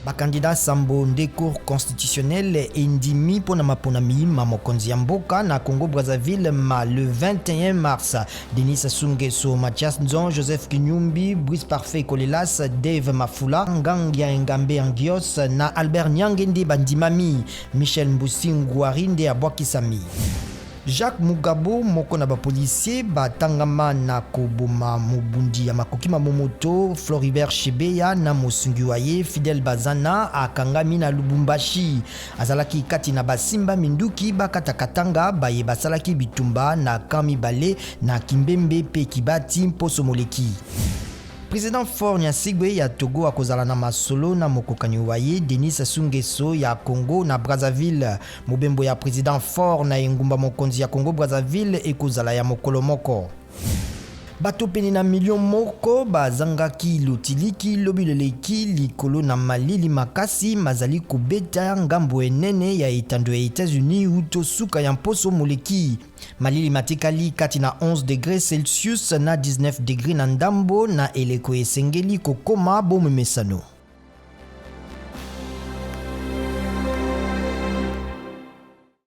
Ba candidats sambo nde Cour constitutionnelle endimi mpo na maponami ma mokonzi ya mboka na Congo-Brazzaville ma le 21 mars. Denis Sassou Nguesso, Mathias Nzon, Joseph Kinyumbi, Brice Parfait Kolelas, Dave Mafula, Ngang ya Engambe Angios na Albert Nyange nde bandimami. Michel Mbusi Ngwari nde abwakisami. Jacques Mugabo, moko na ba policiers batangama na koboma mobundi ya makoki ma bomoto Floribert Chebeya na mosungi wa ye Fidel Bazana, akangami na Lubumbashi. Azalaki kati na basimba minduki bakata Katanga baye basalaki bitumba na camp mibale na Kimbembe mpe Kibati mposo moleki. President Faure Gnassingbé ya Togo akozala na masolo na mokokani wa ye Denis Sassou Nguesso ya Congo na Brazzaville. Mobembo ya President Faure na engumba mokonzi ya Congo-Brazzaville ekozala ya mokolo moko. Bato pene na milio moko bazangaki lotiliki lobi loleki likolo na malili makasi mazali kobeta ngambo enene ya etando ya Etats-Unis uto suka ya mposo moleki. Malili matikali kati na 11 degres Celsius na 19 degres na ndambo na eleko esengeli kokoma bomemesano.